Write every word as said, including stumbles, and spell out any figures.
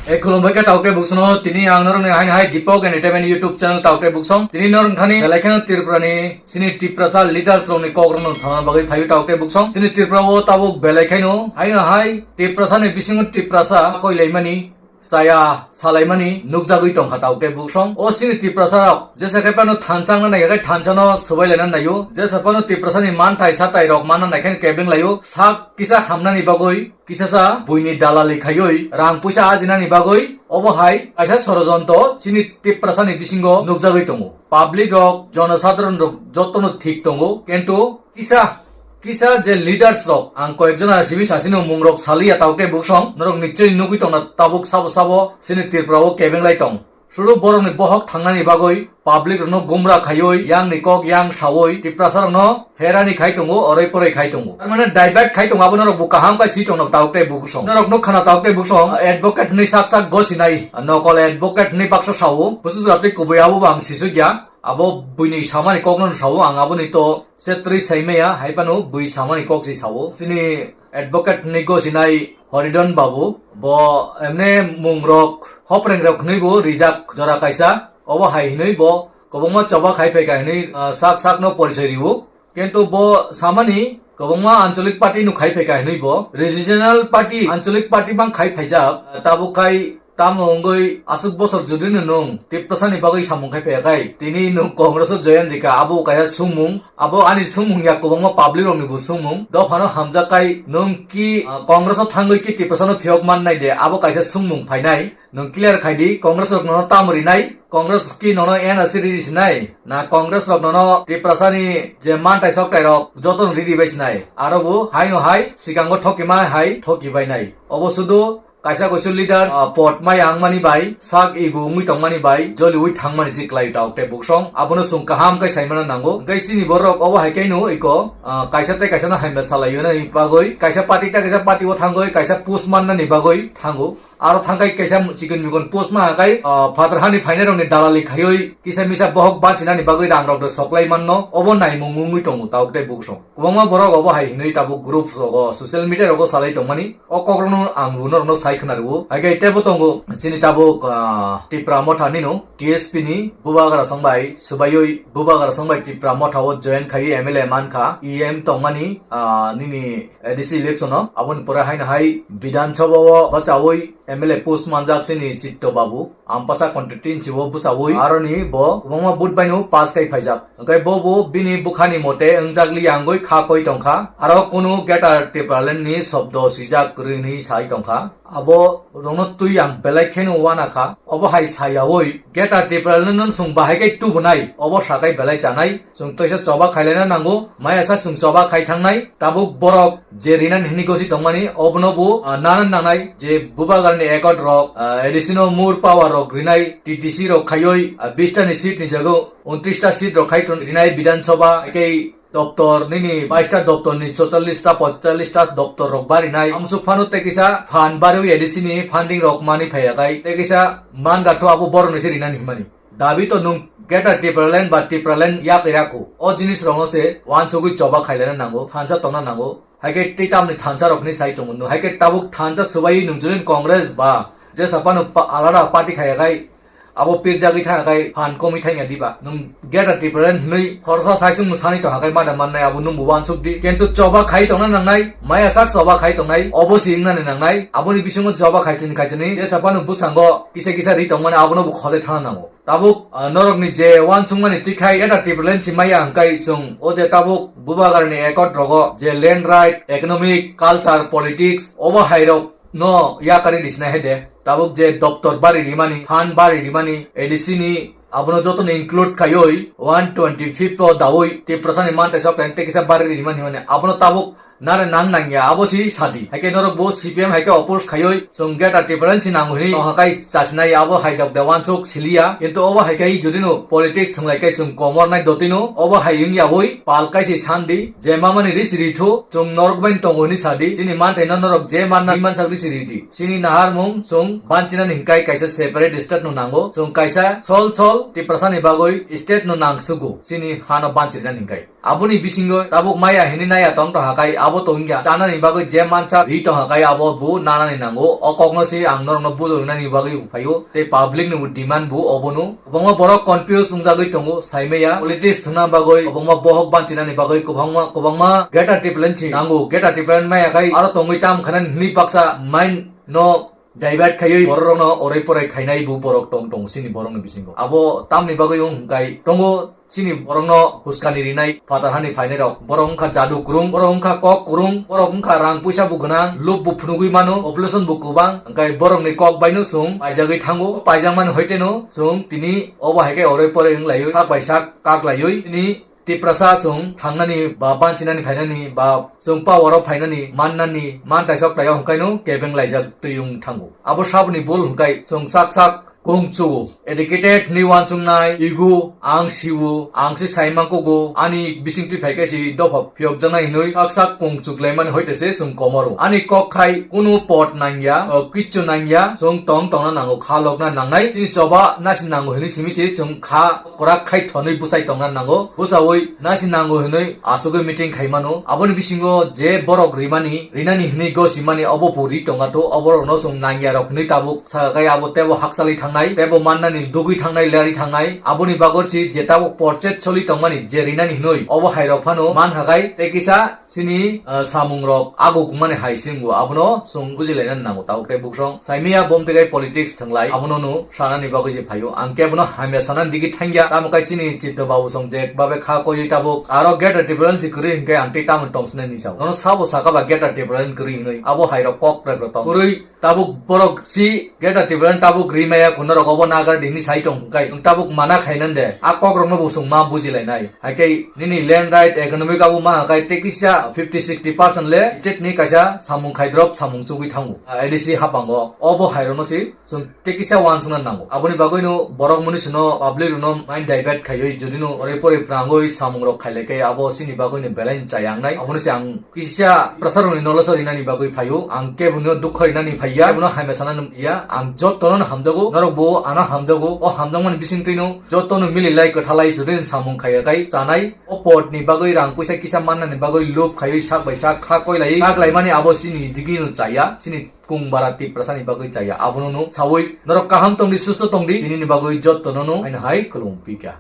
E khulumbai khe taukte buksong no, tini ang norokni haino hai Deepak Entertainment YouTube channel taukte buksong. Tini norok thani belai kheno Tripura ni sini Tiprasa leaders rokni kok rokno sana bagwi phaio taukte buksong. Sini Tripura o tabuk belai kheno haino hai Tiprasa ni bisingo Tiprasa koilaimani, chaya salaimani nukjagwi tongkha taukte buksong. O sini Tiprasa rok jesa khe phano thansa wngna nai khe thansa no swbai laina naio. Jesa phano Tiprasa ni manthai satai rok manna nai khe kebeng laio. Sak kisa hamnani bagwi kisasa buini dalali khaiwi rang puisa ajinani bagwi obo hai kaisa sorojonto chini Tiprasa ni bisingo nukjagwi tongo. Public rok, jonosadharon rok jotono thik tongo, kintu kisa, kisa je leaders rok, ang koyekjona simi sasino mung rok saliya taukte buksong, norok nichoi nugwi tongna tabuk sabo sabo chini Tripura o kebeng lai tong. Suru borokni bohok thangnani bagwi, public rokno gumra khaiwi, yang ni kok yang sawi, Tiprasa rokno herani khai tongo, oroi poroi khai tongo. Tar mane divert khai tongo, abo norok bo kaham khai si tongno tauk tei buksong. Norok nuk khana tauk tei buksong, advocate hwnwi sak sak gosinai, nokol advocate hwnwi baksa sao, busu jora tei kubui abo bo ang sisuk ya. Abo buini samani kokno sao, ang aboni to setri saimaya, hai phano bui samani kok si sao. Sini advocate hwnwi gosinai Horidon Babu, bo emne mungrok, hoprengrok hwnwi bo rijak jora kaisa. Obo hai hwnwi bo kwbangma choba khai phaikha hwnwi, ah, sak sakno porichoi rio. Kintu bo samani kwbangma anchalik party no khai phaikha hwnwi bo. Regional party, anchalik party bang khai phaijak, ah, tabuk khai tamo wngwi aswk bosor judino nwng Tiprasani bagwi samung khai phaiyakhai, tini nwng Congress o join rikha, abo kaisa sumung. Abo ani sumung ya, kwbangma public rokni bo sumung. Dophano hamjak khai nwng ki, ah, Congress o thangwi ki Tiprasano phiyok mannai de, abo kaisa sumung phainai. Nwng clear khai di, Congress rok nono tamo rinai? Congress ki nono N R C riri sinai? Na Congress rok nono Tiprasani je mantai soktai rok jotono riri bai sinai? Aro bo haino hai, sikango thokima hai thoki bainai. Obo sudu kaisa kuisu leaders, ah, pot maya wngmani bai, sak ego wngwi tongmani bai, joliwi thangmani si kwlai tauk tei buksong. Abono chwng kaham khe saimano nango. Hwnkhe chini borok obo hai khe no iko, ah, kaisa tei kaisa no hamya salai yunani bagwi, kaisa party tei kaisa party o thangwi, kaisa post mannani bagwi thango. Aro thangkai kaisa chikon mikon post ma kai, ah, phatar hani phainai rokni dalali khaioi kisa misa bohok bachinani bagwi rang rok do soklai manno, obo naimung wngwi tongo tauk tei buksong. Kwbangma borok obo hai hinwi tabuk group rogo social media rogo salai tongmani, o kokrokno ang bo norokno sai khna rwo. Hai khe teibo tongo chini tabuk, ah, Tipra Motha nino T S P ni Bubagra Songbai, swbaiwi Bubagra Songbai Tipra Motha o join khaiwi M L A mankha, E M tongmani, ah, nini A D C election o, aboni pore haino hai Bidhan Sabha o bachawi M L A post manjak sini Chitto Babu, Ampasa constituency o bwchawi, aroni bo kwbangma vote bai no pass kai phaijak. Hwnkhe bo bo bini bwkhani mote wngjak li yangwi kha koi tongkha, aro kunu Greater Tipraland ni shobdo swijak kwrwi hinwi sai tongkha. Abo rokno twi ang belai kheno uana kha. Obo hai sayawi Greater Tipraland no chwng bahai khe tubunai, obo sakai belai chanai. Chwng teisa choba khailaina nango, maya sak chwng choba khai thangnai. Tabuk borok je rinan hini gosi tongmani, obono bo, ah, nana nangnai je Bubagarni accord rok, ah, additional more power rok rinai, T D C rok khaioi, ah, bish ta ni seat ni jago untris ta seat rok khai ton rinai Bidhan Sabha, tei doptor nini bais ta doptor ni chochallis ta poitallis ta doptor rok barinai. Amsuk phano tei kisa phan barwi A D C ni funding rok mani phaiya kai, tei kisa man gatho abo borok ni se rinani himani. Dabi to nwng Greater Tipraland ba Tipraland yak iraku. O jinis rokno se wansugwi choba khailana nango, thansa tongna nango. Hai khe tei tamni thansa rokni sai tongo. Nwng hai khe tabuk thansa swbai nwng judin Congress ba jesa phano pa-, alada party khaiya khai abo pirjagwi thangya khai phan komwi thangya diba. Nwng Greater Tipraland hwnwi khoroksa saisung mwsani tongha khai mada mannai abo nwngbo wansuk di. Kintu choba khai tongna nangnai, maya sak choba khai tongnai, obo si wngnani nangnai. Aboni bisingo choba khai tini khai tini jesa phano bwskango kisa kisa ri tongmani abono bo khojai thana nango. Tabuk, ah, norokni je wansukmani twi khai eta Tipraland si maya hwnkhe chwng o je tabuk Bubagarni accord rogo je land right, economic, culture, politics obo hai rok no yakari risna hede. Tabuk je doptor bari rimani, phan bari rimani, A D C ni abono jotono include khaioi one twenty fifth o daui Tiprasani mantai sok tei kisa bari rimani himani abono tabuk nare nang nangya, abo si sadi. Hai khe norok bo C P M hai khe oppose khaioi, chwng Greater Tipraland si nango hini tongha khai chasinai, abo hai dok de wansuk siliya. Kintu obo hai khe judino politics thwnglai khe chwng komor nai dotino, obo hai wngya oi pal kai si sandi, je mamani ri si ri thu, chwng norok bai tongo hini sadi, chini manthai no norok je manna mansak ri si ri di. Chini naharmung chwng banchinani hwnkhe kaisa separate state no nango, chwng kaisa sol sol Tiprasani bagwi state no nangsugo, chini hano banchirinani hwnkhe. Aboni bisingo tabuk maya hinwi naya tong tongha kai abo tongya chanani bagwi je mansa ri tongha kai abo bo nanani nango. O kokno se ang norokno bujornani bagwi phaio tei public ni bo demand bo obono. Kwbangma borok confuse wngjagwi tongo, saimaya politics thwngna bagwi, kwbangma bohok banchinani bagwi kwbangma, kwbangma greater Tipraland si nango. Greater Tipraland maya khai aro tongwi tam khanani hwnwi baksa mind no divert khaiwi bororokno orai porai khainai bo borok tong tongo chini borokni bisingo. Abo tamni bagwi wng hwnkhe tongo chini borokno huskani rinai phatar hani phainairok. Borok wngkha jadu kwrwng, borok wngkha kok kwrwng, borok wngkha rang puisa bo gwnang, lub bo phunugwi mano, population bo kwbang, hwnkhe borokni kok baino chwng paijagwi thango. Paijakmani hoiteno chwng tini obo hai khe orai porai wng laiwi sak bai sak kak laiwi tini Tiprasa chwng thangnani ba banchinani phainani ba chwng power o phainani mannani mantai sok taio hwnkhaino kebeng laijak twi wng thango. Abo saboni bul hwnkhe chwng sak sak kung chugo. Educated hinwi uansuknai, ego, ang siwo, ang se sai mangkogo, ani bisingtwi phaikhe se dopha phiyokjaknai hinwi sak sak kung chuklaimani hoite se chwng komoro. Ani kok khai kunu pot nangya, o kichu nangya, chwng tong tongna nango, kha lokna nangnai. Chini choba nasi nango hinwi simi se chwng kha kwrak khai thonwi bwsai tongna nango. Bwsaui nasi nango hinwi asugwi meeting khai mano. Aboni bisingo je borok rimani, rinani hinwi gosimani obo bo ri tonga to, oborokno chwng nangya rok hinwi tabuk saka kai abo tebo hakchalwi thangnai, tebo mannani dugwi thangnai, lerwi thangnai. Aboni bagor si je tabuk porchet choli tongmani je rinani hinwi obo hai rok phano man hakai tei kisa chini, ah, samung rok ago kungmani hai singo abono chwng bujilaina nango tabuk tei buksong. Saimaya bom tei politics thanglai abono no sanani bagwi je phaio. Ang kebono hamya sanani digi thangya. Tamo kai chini chitto babu song je babe kha koiwi tabuk aro greater Tipraland si kwrwi hinkhe ang tei tamo tongsinai ni sao. Nono sabo saka ba greater Tipraland kwrwi hinwi. Abo hai rok kok rek rok tong. Kwrwi tabuk borok si greater Tipraland tabuk rimaya kuno rok obo nagar dini sai tong kai. Nwng tabuk mana khainan de. A kok rokno bo chwng ma bujilainai. Hai khe nini land right economic abo ma kai tei kisa fifty sixty percent le state ni kaisa samung khaidrop samung chugwi thango. A D C hapango. Obo hai rokno si chwng tei kisa uansukna nango. Aboni bagwino borok munisino public rokno mind divert khaiwi judino orai porai phrangwi samung rok khailai khe abo chini bagwino belai chaya wngnai. Aboni se ang kisa prasarokni nolo sorinani bagwi phaio. Ang kebono dukha rinani phaiya, kebono hamya sanani ya. Ang jotono hamjago, norokbo ano hamjago. O hamjakmani bisingtwino jotono mililai kwthalai judino samung khaiya khai chanai. O potni bagwi rang puisa kisa mannani bagwi lob khaiwi sak bai sak kha koilai kak laimani abo chini digino chaya, chini kung bara Tiprasani bagwi chaya. Abono no sawi norok kaham tongdi, susto tongdi, tinini bagwi jotono no haino hai khulum pika.